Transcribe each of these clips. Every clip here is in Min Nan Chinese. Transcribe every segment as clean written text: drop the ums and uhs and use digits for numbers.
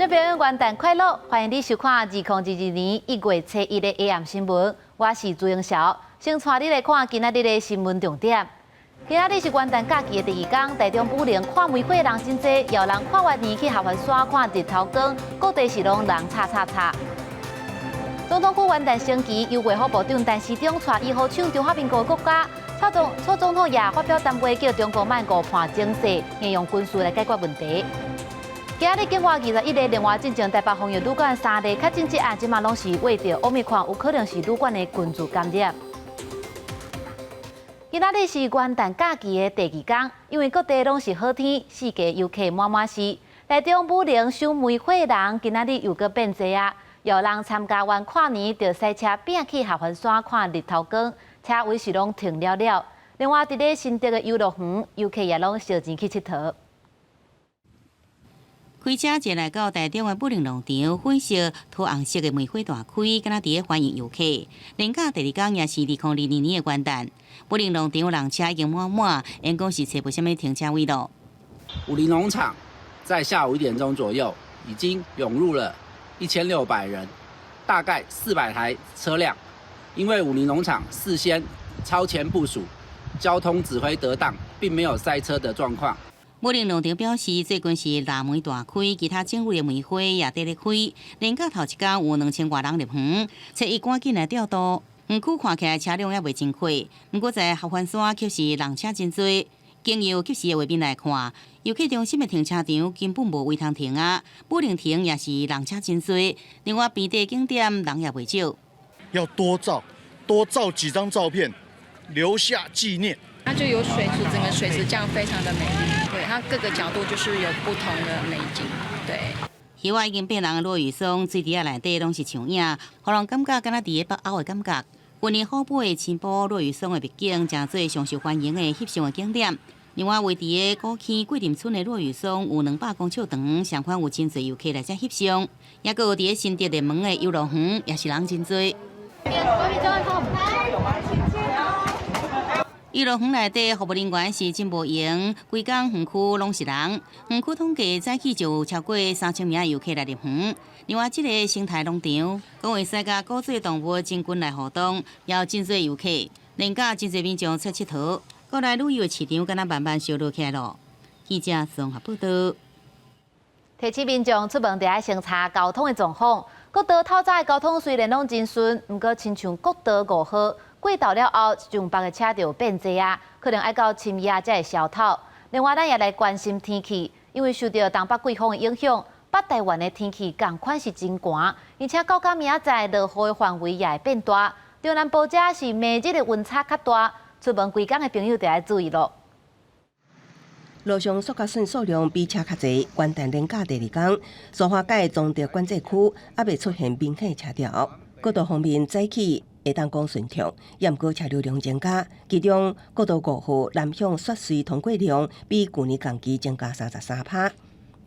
觀眾朋友，元旦快樂！歡迎你收看2022年1月初一的 AM 新聞，我是朱英韶。先帶你來看今仔日的新聞重點。今仔日是元旦假期的第二工，台中武陵看梅花的人真濟，有人跨完年去合歡山看日頭光，各地是攏人插插插。總統府元旦升旗，由衛福部長陳時中帶醫護唱中華民國國歌。蔡總統也發表談話，叫中國莫誤判情勢，應用軍事來解決問題。今仔日警方21个另外進前台北豐玉旅館三例確診一案，這馬攏是穢著奧密克戎，有可能是旅館的群聚感染。今仔日是元旦假期的第二工，因為各地攏是好天，四界遊客滿滿是。台中武陵賞梅花的人，今仔日又閣變濟啊！有人參加完跨年，就駛車拼去合歡山看日頭光，車位是攏停了了。另外，佇咧新竹的遊樂園，遊客也攏燒錢去𨑨迌。開車前來到台中的武陵農場，粉色、桃紅色的梅花大開，敢若佇咧歡迎遊客。連假第二工也是2022年的元旦，武陵農場人車已經滿滿，因講是揣無啥物停車位囉。武陵農場在下午1點鐘左右已經湧入了1600人，大概400台車輛。因為武陵農場事先超前部署，交通指揮得當，並沒有塞車的狀況。武陵農場表示，最近是臘梅大開，其他種類的梅花也佇咧開。連假頭一工有2000外人入園，初一趕緊來調度。園區看起來車輛猶未真濟，毋過在合歡山卻是人車真濟。經由即時的畫面來看，遊客中心的停車場根本無位通停啊！武陵亭也是人車真濟，另外邊地景點人也袂少。要多照，多照幾張照片，留下紀念。它就有水池，整個水池這樣非常的美麗。對，它各個角度就是有不同的美景。對。葉仔已經變藍的落羽松，水池仔內底攏是樹影，予人感覺敢若佇咧北歐的感覺。舊年好買的青埔落羽松的秘境，成做上受歡迎的翕相的景點。另外，位佇咧古坑桂林村的落羽松有200公尺長，相款有真濟遊客來遮翕相。抑閣有佇咧新竹熱門的遊樂園，也是人真濟。遊樂園內底服務人員是真無閒，規工園區攏是人。園區統計早起就有超過3000名遊客來入園。另外，這个生態農場，講會使佮古仔動物真近來互動，也有真濟遊客。連假真濟民眾出𨑨迌，國內旅遊市場敢若慢慢燒熱起來囉。記者綜合報道。提醒民眾出門著愛先查交通的狀況。國道透早的交通雖然攏真順，毋過親像國道5號過晝了後，上北的車就變濟啊，可能愛到深夜才會消透。另外，咱也來關心天氣，因為受著東北季風的影響，北台灣的天氣仝款是真寒，而且到今明仔載落雨的範圍也會變大。中南部遮是暝日的溫差較大，出門規工的朋友就愛注意囉。路上塑膠筍數量比車較濟，元旦連假第二工，蘇花改彰德管制區猶未出現明顯車潮。國道方面早起會當講順暢，也毋過車流量增加。其中國道5號南向雪隧通過量比舊年同期增加33%。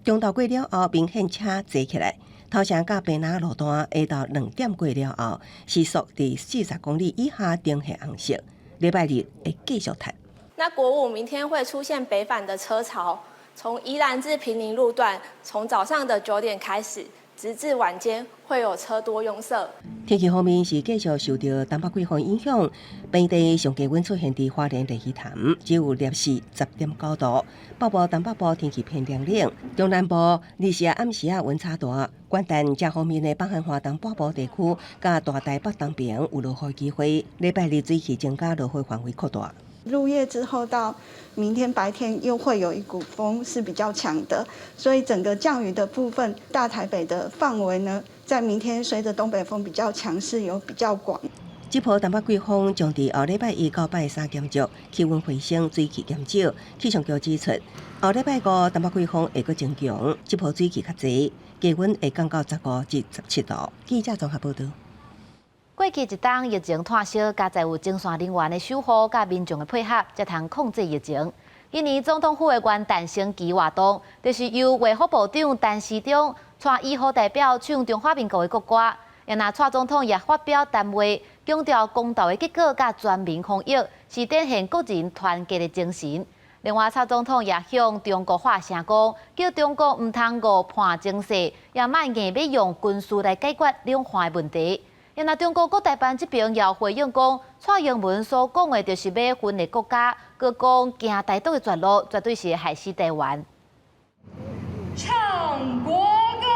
中晝過了後，明顯車濟起來。頭城佮平林路段下晝2點過了後，時速佇40公里以下呈現紅色。禮拜日會繼續塞。那國五明天會出現北返的車潮，從宜蘭至坪林路段，從早上的9點開始，直至晚間會有車多擁塞。天氣方面是繼續受著東北季風影響，平地上低溫出現佇花蓮麗魚潭，只有攝氏10.9度。北部、東北部天氣偏涼冷，中南部日時暗時仔溫差大。元旦這方面的北韓華東北部地區，佮大台北東邊有落雨機會。禮拜日水氣增加，落雨範圍擴大。入夜之後到明天白天又會有一股風是比較強的，所以整個降雨的部分，大台北的範圍呢，在明天隨着東北風比較強勢，有比較廣。這波東北季風將佇後禮拜一到拜三減弱，氣溫回升，水汽減少。氣象局指出，後禮拜五東北季風會閣增強，這波水汽較濟，低溫會降到15至17度。記者綜合報道。過去一冬疫情湠燒，佳哉有前線人員的守護，佮民眾的配合，才通控制疫情。今年總統府的元旦升旗活動，就是由衛福部長陳時中帶醫護代表唱中華民國的國歌。若蔡總統也發表談話，強調公投的結果佮全民防疫，是展現國人團結的精神。另外，蔡總統也向中國發聲講，叫中國毋通誤判情勢，也莫硬欲用軍事來解決兩岸的問題。然後中國國台辦這邊也回應講，蔡英文所講的就是欲分裂國家，閣講行台獨的絕路，絕對是害死台灣。唱國歌。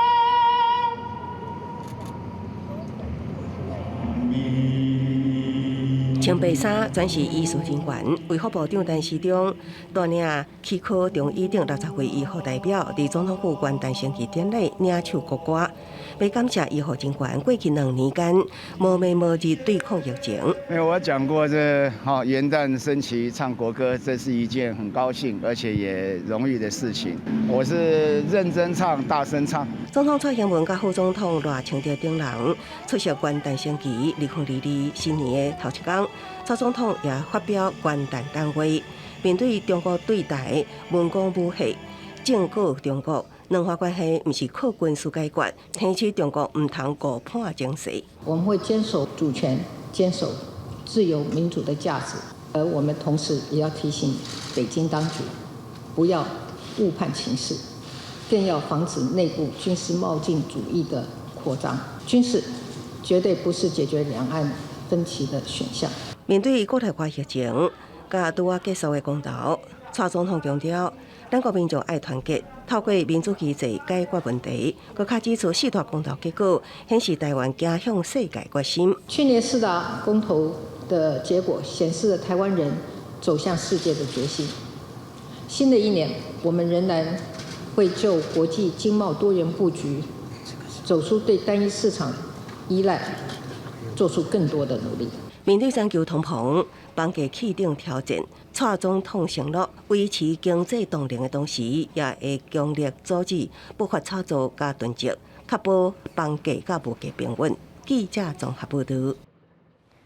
穿白衫全是醫事人員，衛福部長陳時中帶領齒科中醫等60位醫護代表，佇總統府元旦升旗典禮領唱國歌，欲感謝醫護人員過去2年間無暝無日對抗疫情。因為我講過，這元旦升旗唱國歌，這是一件很高興而且也榮譽的事情。我是認真唱，大聲唱。總統蔡英文佮副總統賴清德等人出席元旦升旗，2022新年的頭一工，蔡總統也發表元旦談話，面對中國對台文攻武嚇，正告中國兩岸關係毋是靠軍事解決，提醒中國毋通誤判情勢。我們會堅守主權，堅守自由民主的價值，而我們同時也要提醒北京當局，不要誤判情勢，更要防止內部軍事冒進主義的擴張。軍事絕對不是解決兩岸分歧的選項。面對國內外疫情，佮拄仔結束的公投，蔡總統強調，咱國民眾愛團結，透過民主機制解決問題。閣較指出四大公投結果顯示台灣走向世界決心。去年四大公投的結果顯示了台灣人走向世界的決心。新的一年，我們仍然會就國際經貿多元布局，走出對單一市場依賴，做出更多的努力。面對全球通膨、房價起等挑戰，蔡總統承諾維持經濟動能的同時，也會強力阻止不法炒作佮囤積，確保房價佮物價平穩。記者綜合報導。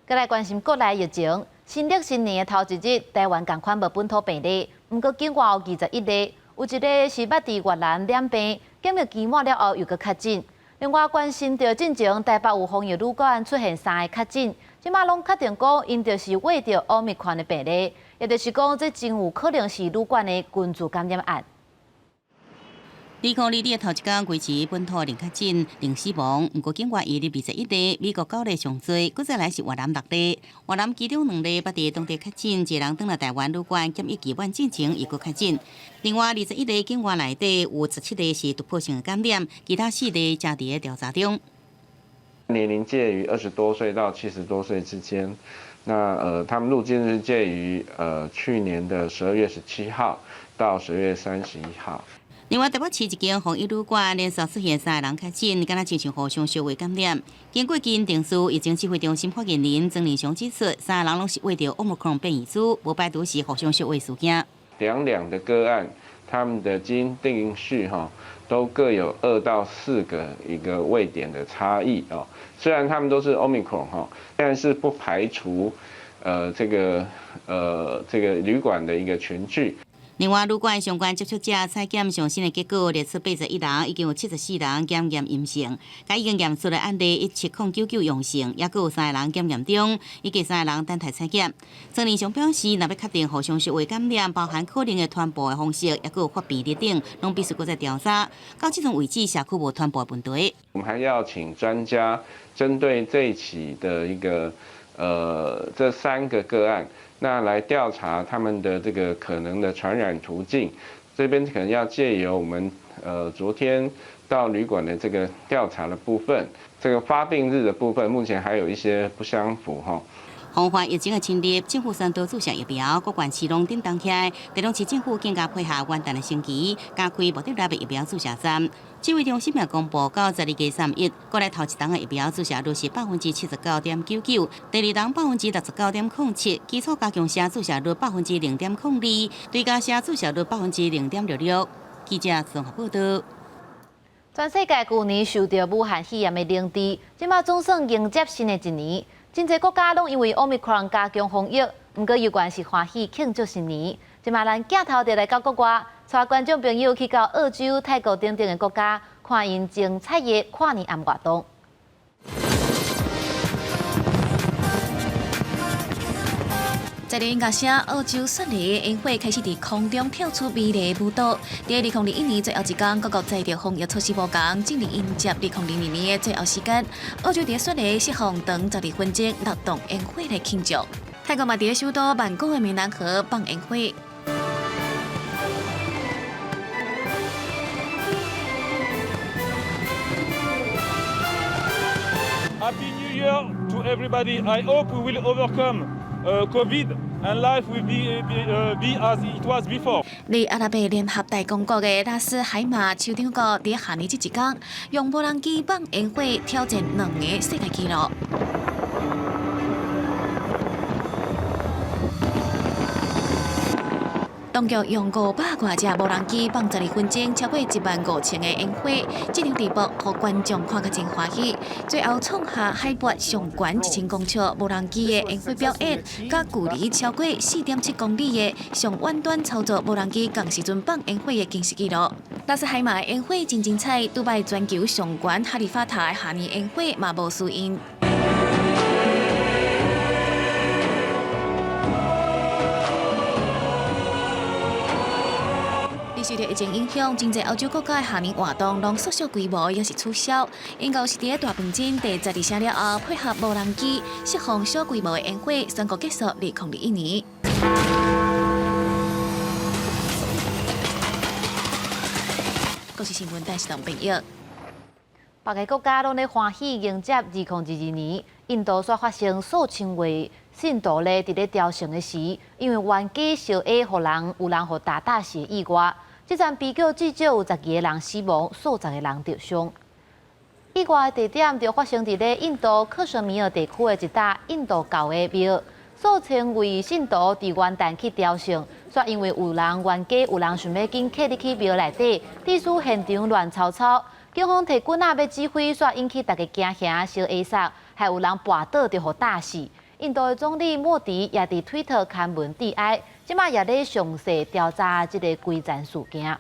閣來關心國內疫情，新曆新年的頭一日，台灣仝款無本土病例，毋過境外有21例，有一例是捌佇越南染病，檢疫期滿了後又閣確診。另外關心著進前台北有防疫旅館出現三个確診，這馬攏確定講𪜶就是秽著奧密克戎的病例，也就是講這真有可能是旅館的群聚感染案。2022的頭一工維持本土零確診、零死亡，毋過境外移入21例，美國九例上濟，閣再來是越南六例。越南其中兩例捌佇當地確診，一個人轉來台灣旅館檢疫期滿進前又閣確診。另外21例境外內底有17例是突破性的感染，其他四例正佇咧調查中。年齡介於20多歲到70多歲之間，那他們入境日介於去年的12月17號到12月31號。另外，台北市一間防疫旅館連續出現三個人確診，敢若親像互相相會感染。經過基因定序，疫情指揮中心發言人曾仁祥指出，三個人攏是秽著 Omicron 變異株，無排除是互相相會事件。兩兩的個案，他們的基因定序哈，都各有2到4個一個位點的差異哦。雖然他們都是 Omicron 哈，但是不排除這個旅館的一個群聚。另外，旅館相關接觸者採檢上新的結果，列出81人，已經有74人檢驗陰性。佮已經驗出的案例17099陽性，猶閣有三個人檢驗中，以及三個人等待採檢。曾仁祥表示，若欲確定互相相會感染，包含可能的傳播的方式，猶閣有發病率等，攏必須閣再調查。到這陣為止，社區無傳播問題。我們還要請專家針對這起的一個這三個個案。那來調查他們的這個可能的傳染途徑，這邊可能要借由我們昨天到旅館的這個調查的部分，這個發病日的部分，目前還有一些不相符哈。防範疫情的侵入，政府宣導注射疫苗，各縣市攏叮當起來。台中市政府更加配合元旦的升旗，加開目的內的疫苗注射站。指揮中心也公布，到12加31，國內頭一針的疫苗注射率是79.99%，第二針69.07%，基礎加強劑注射率0.02%，追加劑注射率0.66%。記者綜合報導。全世界舊年受著武漢肺炎的凌遲，這馬總算迎接新的一年。真濟國家攏因為 Omicron 加強防疫，毋過猶原是歡喜慶祝新年。這馬咱鏡頭就來到國外，帶觀眾朋友去到澳洲、泰國等等的國家，看𪜶精彩的跨年暗活動。在音樂聲，澳洲雪梨的煙火開始佇空中跳出美麗的舞蹈。佇2021年最後一工，各國載著防疫措施無仝，進入迎接2022年的最後時間。澳洲佇雪梨釋放長12分鐘六棟煙火來慶祝。泰國嘛佇首都曼谷的湄南河放煙火。 Happy New Year to everybody! I hope we will overcome COVID and life will be as it was before. 佇阿拉伯聯合大公國的拉斯海馬酋長國，佇跨年這一工，用無人機放煙火挑戰兩个世界紀錄。當局用500外隻無人機放12分鐘，超過1萬5千个煙火，這場直播予觀眾看甲真歡喜。最後創下海拔上懸1000公尺無人機的煙火表演，佮距離超過4.7公里的上遠端操作無人機仝時陣放煙火的驚世紀錄。拉斯海馬的煙火真精彩，杜拜全球上懸哈利法塔的跨年煙火嘛無輸𪜶。受著疫情影響，真濟歐洲國家的跨年活動攏縮小規模，抑是取消。英國是佇大飯鐘第12聲了後，配合無人機釋放小規模的煙火，宣告結束2021年。國視新聞台是當編譯。別个國家攏咧歡喜迎接2022年，印度煞發生數千位信徒咧佇咧朝聖的時，因為冤家相下，予人有人予打打死的意外。這場悲劇至少有12个人死亡，數十个人著傷。意外的地點就發生佇咧印度克什米爾地區的一搭印度教的廟，數千位信徒佇元旦去朝聖，煞因為有人冤家，有人想欲緊契入去廟內底，致使現場亂糟糟。警方提棍仔欲指揮，煞引起大家驚嚇、相下殺，還有人跋倒就予打死。印度的總理莫迪也佇推特刊文致哀，這馬也咧詳細調查這個規層事件。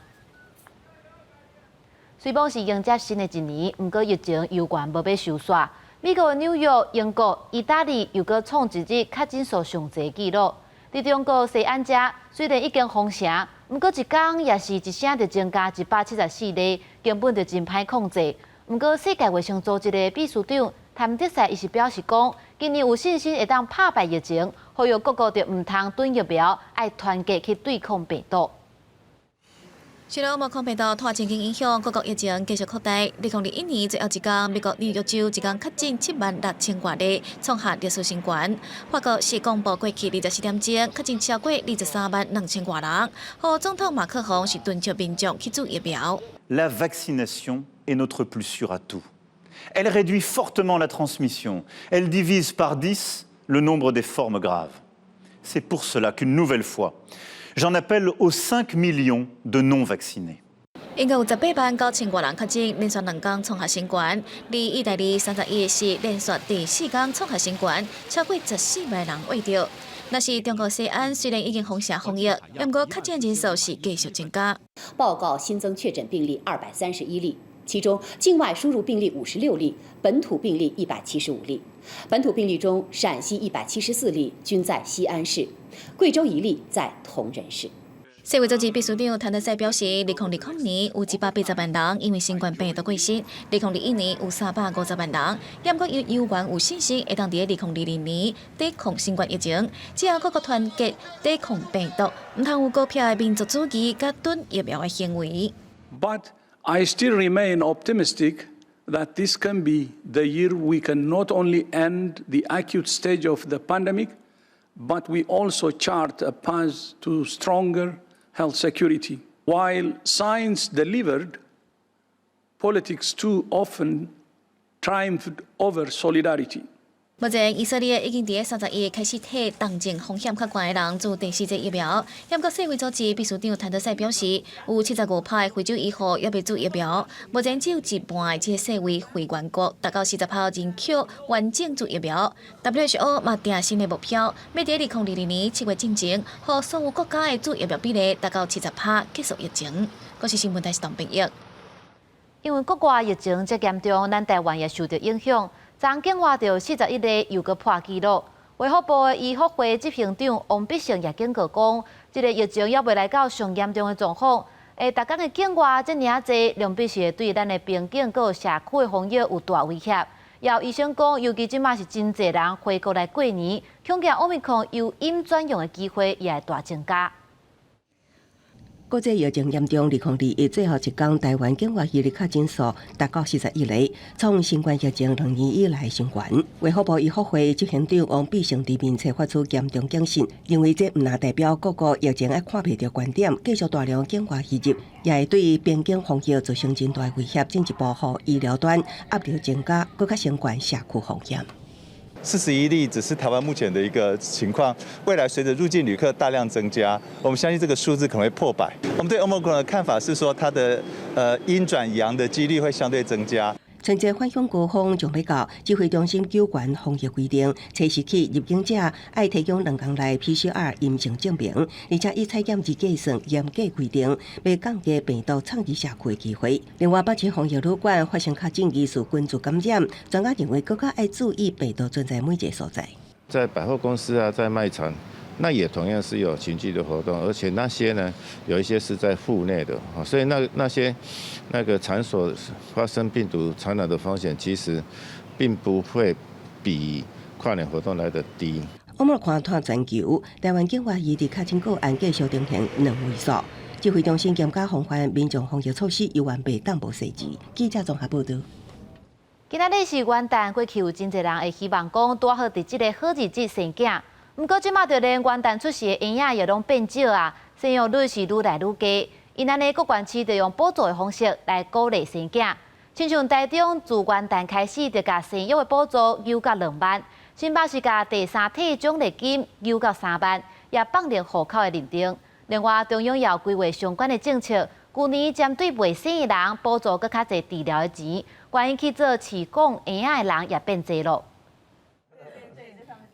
雖罔是迎接新的一年，毋過疫情猶原無欲收煞。美國紐約、英國、意大利又閣創一日確診數上濟紀錄。佇中國西安遮雖然已經封城，毋過一工也是一聲就增加174例，根本就真歹控制。毋過世界衛生組織的秘書長譚德塞伊是表示講，今年有信心會當拍敗疫情，呼籲各國就毋通囤疫苗，愛團結去對抗病毒。受到奧密克戎病毒拖前景影響，各國疫情繼續擴大。2021年最後一工，美國紐約州一工確診7萬6千外例，創下歷史新高。法國是公布過去24點鐘確診超過23萬2千外人，予總統馬克宏是敦促民眾去注疫苗。 La vaccination est notre plus sûr atout. Elle réduit fortement la transmission. Elle divise par 10 le nombre des formes graves. C'est pour cela qu'une nouvelle fois, j'en appelle aux 5 millions de non-vaccinés. 英國有18萬9千外人確診，連續兩工創下新高。而意大利31日是連續第四工創下新高，超過14萬人染著。若是中國西安雖然已經封城防疫，毋過確診人數是繼續增加。報告新增確診病例231例，其中境外輸入病例56例，本土病例175例。本土病例中，陝西174例均在西安市，貴州1例在銅仁市。世衛組織秘書長譚德塞表示，2020年有180萬人因為新冠病毒過身，2021年有350萬人。毋過伊猶原有信心會當佇2022年抵抗新冠疫情，只要各國團結抵抗病毒，毋通有高票的民族主義佮囤疫苗的行為。 But I still remain optimistic that this can be the year we can not only end the acute stage of the pandemic, but we also chart a path to stronger health security. While science delivered, politics too often triumphed over solidarity. 目前，以色列已經佇31日開始替重症風險較懸的人注第四劑疫苗。毋過世衛組織秘書長譚德塞表示，有75%的非洲醫護猶未注疫苗。目前只有一半的這個世衛會員國達到40%人口完整注疫苗。WHO 嘛訂新的目標，欲佇2022年7月進前，予所有國家的注疫苗比例達到70%，結束疫情。國視新聞台是董編譯。因為國外疫情遮嚴重，咱台灣也受著影響。昨境外著41例又閣破紀錄。衛福部的醫復會執行長王必勝也警告講，這個疫情猶未來到上嚴重的狀況。逐工的境外遮爾仔濟，勢必是會對咱的邊境閣社區的防疫有大威脅。也有醫生講，尤其這馬是真濟人回國來過年，恐驚奧密克戎由陰轉陽的機會也會大增加。國際疫情嚴重，2021最後一工，台灣境外移入確診數達到41例，創新冠疫情2年以來新懸。衛福部醫復會執行長王必勝佇面冊發出嚴重警訊，認為這毋但代表各國疫情還看袂著懸點，繼續大量境外移入，也會對邊境防疫造成真大威脅，進一步予醫療端壓力增加，閣較升懸社區風險。 41例只是台灣目前的一個情況，未來隨着入境旅客大量增加，我們相信這個數字可能會破百。我們對 Omicron 的看法是說，它的陰轉陽的幾率會相對增加。春節返鄉高峰將欲到，指揮中心加懸防疫規定，初四起入境者愛提供2工內 PCR 陰性證明，而且以採檢日計算嚴格規定，欲降低病毒竄入社區的機會。另外，北市防疫旅館發生確診疑似群聚感染，專家認為閣較愛注意病毒存在每一個所在。在百貨公司啊，在賣場，那也同樣是有群聚的活動，而且那些呢，有一些是在戶內的，所以那些那個場所發生病毒傳染的風險，其實並不會比跨年活動來得低。我們看看全球，台灣境外移入確診個案繼續呈現兩位數。指揮中心嚴加防範民眾防疫措施猶原袂當無細緻。記者綜合報導。今仔日是元旦，過去有真濟人會希望講拄好佇這个好日子生囝。毋過這馬就連元旦出世的嬰仔也攏變少啊，生育率是愈來愈低。𪜶按呢各縣市就用補助的方式來鼓勵生囝。親像台中自元旦開始就共生育的補助加到2萬，新北市共第三胎獎勵金加到3萬，也放寬戶口的認定。另外，中央也有規劃相關的政策，舊年針對袂生的人補助閣較濟治療的錢，願意去做試管嬰仔的人也變濟咯。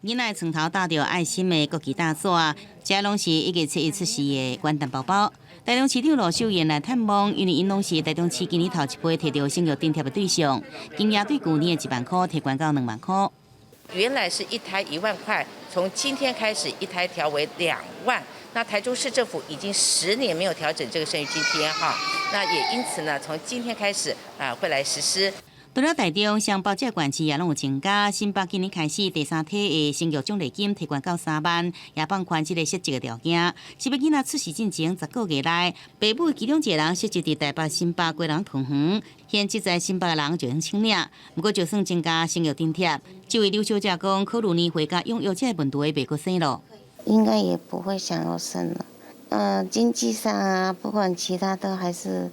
囡仔床頭搭著愛心的國旗大紙，這攏是1月7日出世的元旦寶寶。台中市長盧秀燕來探望，因為𪜶攏是台中市今年頭一批提著生育津貼的對象，今年對舊年的1萬箍提懸到2萬箍。原來是一胎1萬塊，從今天開始一胎調為2萬。那台中市政府已經10年沒有調整這個生育津貼哈，那也因此呢，從今天開始啊會來實施。除了台中，雙北這個縣市也攏有增加。新北今年開始第三胎的生育獎勵金提懸到3萬，也放寬這個設籍的條件。是欲囡仔出世進前10個月內，爸母其中一個人設籍佇台北、新北、基隆、桃園，現職在新北的人就用請領。毋過，就算增加生育津貼，這位劉小姐講，考慮年歲佮養育這個問題袂閣生咯。應該也不會想要生了。經濟上啊，不管其他的，還是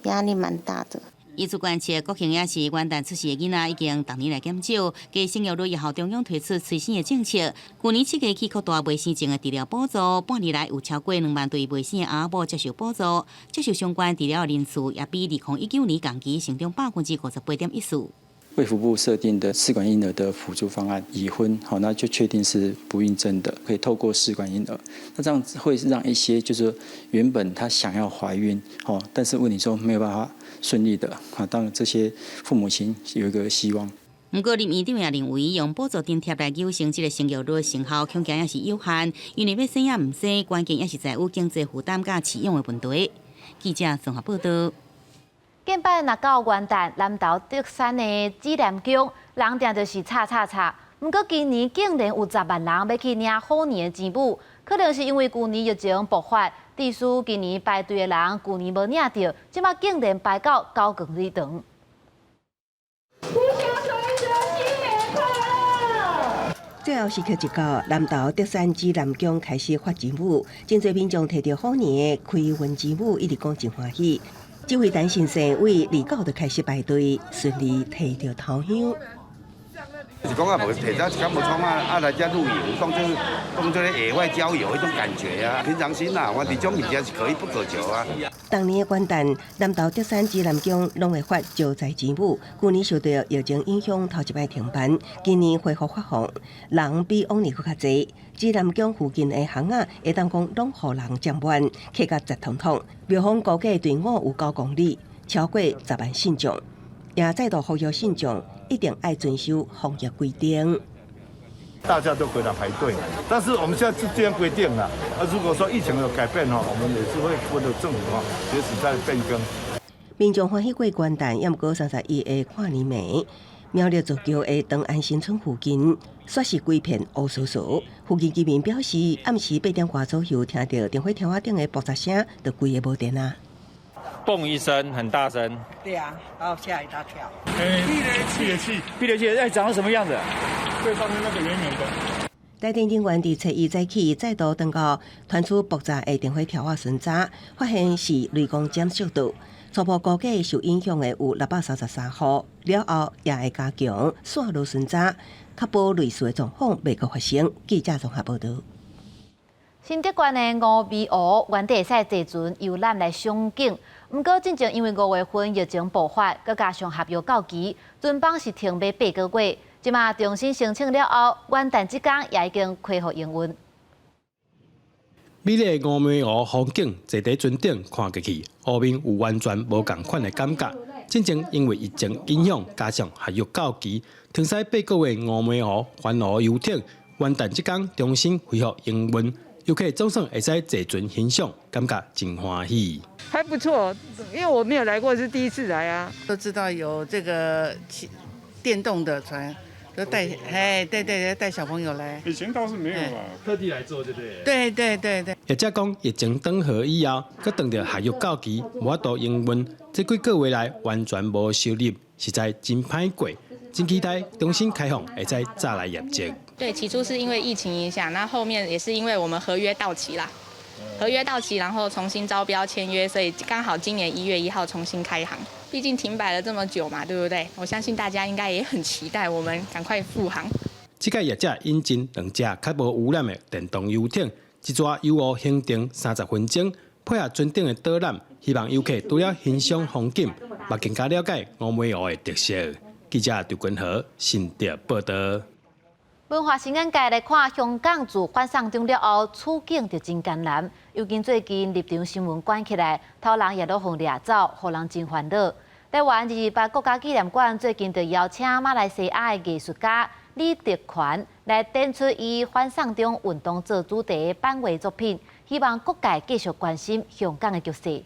壓力蠻大的。醫師觀測，國慶也是元旦出世的囡仔已經逐年來減少，低生育率也予中央推出催生的政策。舊年7月起擴大袂生症的治療補助，半年來有超過2萬對袂生的阿某接受補助，接受相關治療的人數也比2019年同期成長58.14%。衛福部設定的試管嬰兒的輔助方案，已婚好，那就確定是不孕症的，可以透過試管嬰兒。那這樣子會讓一些就是原本他想要懷孕，哦，但是問題說沒有辦法順利的，啊，當這些父母親有一個希望。毋過林院長也認為，用補助津貼來糾正這个生育率成效，恐驚也是有限，因為欲生抑毋生，關鍵也是在於經濟負擔佮飼養的問題。記者綜合報導。近擺若到元旦，南投竹山的紫南宮，人定就是吵吵吵。毋過今年竟然有10萬人欲去領虎年的錢母，可能是因為舊年疫情爆發，致使今年排隊的人舊年無領著，這擺竟然排到9公里長。新年快樂！最後時刻一到，南投竹山紫南宮開始發錢母，真濟民眾提著虎年的開運錢母，一直講真歡喜。這位陳先生為29就開始排隊，順利提著頭香。是講啊，無提早一工無創啊，啊來遮露營，當做咧野外郊遊彼種感覺啊，平常心啦，反正這種物件是可遇不可求啊。逐年的元旦，南投竹山紫南宮攏會發招財錢母。舊年受著疫情影響，頭一擺停辦，今年恢復發放，人比往年閣較濟。紫南宮附近的巷仔，會當講攏予人佔滿，客甲擠通通。廟方估計隊伍有9公里，超過10萬信眾，也再度呼籲信眾一定愛遵守防疫規定。大家都回來排隊。但是我們現在是這樣規定啦，啊，如果說疫情有改變哦，我們也是會為了政府哦，隨時在變更。民眾歡喜過元旦，也毋過31的跨年暝，苗栗石橋的長安新村附近，煞是規片烏趖趖。附近居民表示，暗時8點外左右聽著電火柱仔頂的爆炸聲，就規个無電啊！嘣一聲，很大聲。對啊，然後嚇一大跳。避雷器，避雷器，避雷器，哎，長得什麼樣子？最上面那個圓圓的。台電人員佇初一早起再度登到傳出爆炸的電火柱仔巡查，發現是雷公針燒到。初步估計受影響的有633戶，了後也會加強線路巡查，確保類似的狀況袂閣發生。記者綜合報導。新竹縣的烏眉湖原底會使坐船遊覽來賞景，毋過進前因為5月份疫情爆發，閣加上合約到期，船班是停欲8個月。這馬重新申請了後，元旦這工也已經恢復營運。美麗的烏眉湖風景，坐佇船頂看過去，湖面有完全無仝款的感覺。進前因為疫情影響，加上合約到期，停駛8個月烏眉湖環湖遊艇，元旦這工重新恢復營運，遊客總算會使坐船欣賞，感覺真歡喜。還不錯，因為我沒有來過，是第一次來啊。都知道有這個電動的船。都帶，哎，對對對，帶小朋友來。以前倒是沒有啊，特地來坐，對不對？對對對對。業者講，疫情轉好以後，閣當著合約到期，無法度營運，這幾個月來完全無收入，實在真歹過。真期待重新開放，會使再來業績。對，起初是因為疫情影響，那後面也是因為我們合約到期啦，合約到期，然後重新招標簽約，所以剛好今年1月1號重新開航。畢竟停擺了這麼久嘛，對不對？我相信大家應該也很期待我們趕快復航。這屆業者引進兩隻較無污染的電動遊艇，一逝遊湖行程30分鐘，配合船頂的導覽，希望遊客除了欣賞風景，嘛更加了解烏眉湖的特色。記者劉君豪新竹報導。文化新眼界來看，香港自反送中了後，處境就真艱難。尤其最近立場新聞關起來，偷人也攏予掠走，予人真煩惱。台灣228國家紀念館最近就邀請馬來西亞的藝術家李德權來展出伊反送中運動做主題的版畫作品，希望各界繼續關心香港的局勢。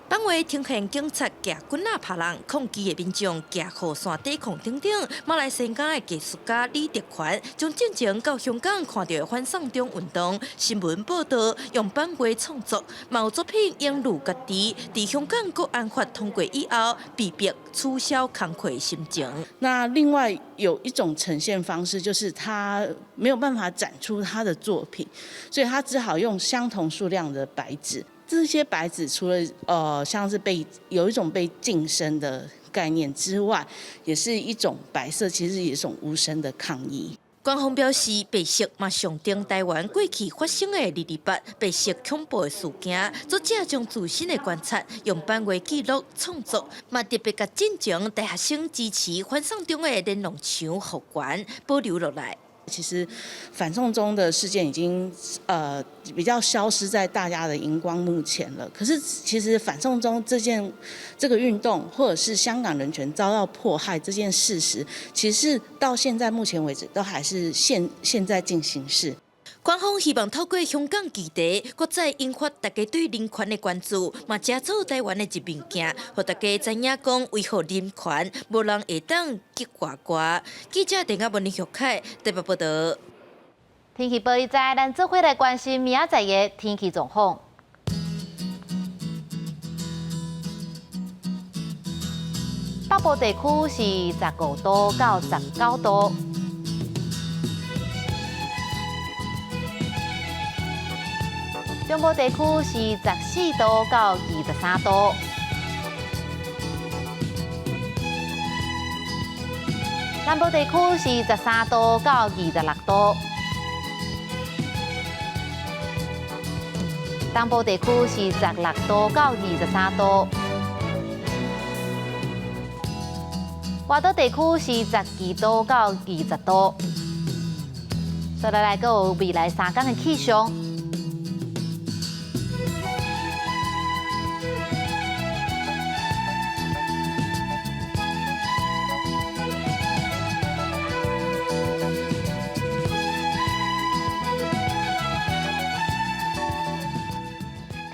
版畫呈現警察舉棍仔拍人，抗議的民眾舉雨傘抵抗等等。馬來西亞的藝術家李德權將進前到香港看著反送中運動新聞報導，用版畫創作，嘛有作品湧入家己。佇香港國安法通過以後，被迫取消工課心情。那另外有一種呈現方式，就是他沒有辦法展出他的作品，所以他只好用相同數量的白紙。這些白紙除了像是被有一種被噤聲的概念之外，也是一種白色，其實也是一種無聲的抗議。官方表示，白色嘛象徵台灣過去發生的228白色恐怖的事件。作者將自身的觀察用版畫記錄創作，嘛特別共進前大學生支持反送中的連儂牆復原保留落來。其實反送中的事件已經比較消失在大家的熒光幕前了。可是其實反送中這個運動，或者是香港人權遭到迫害這件事實，其實到現在目前為止都還是現在進行式。官方希望透過香港議題，閣再引發大家對人權的關注，嘛藉做台灣的一面鏡，予大家知影講維護人權，無人會當激外掛。記者鄧亞文、林玉凱台北報導。天氣報伊知，咱做伙來關心明仔載的天氣狀況。北部地區是15度到19度。中部地區是14度到23度，南部地區是13度到26度，東部地區是16度到23度，外島地區是12度到20度。再來來，閣有未來3天的氣象。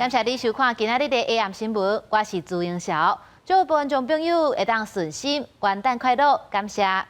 感謝你收看今仔日的 AM 新聞，我是朱英曉，祝福觀眾朋友會當順心，元旦快樂，感謝。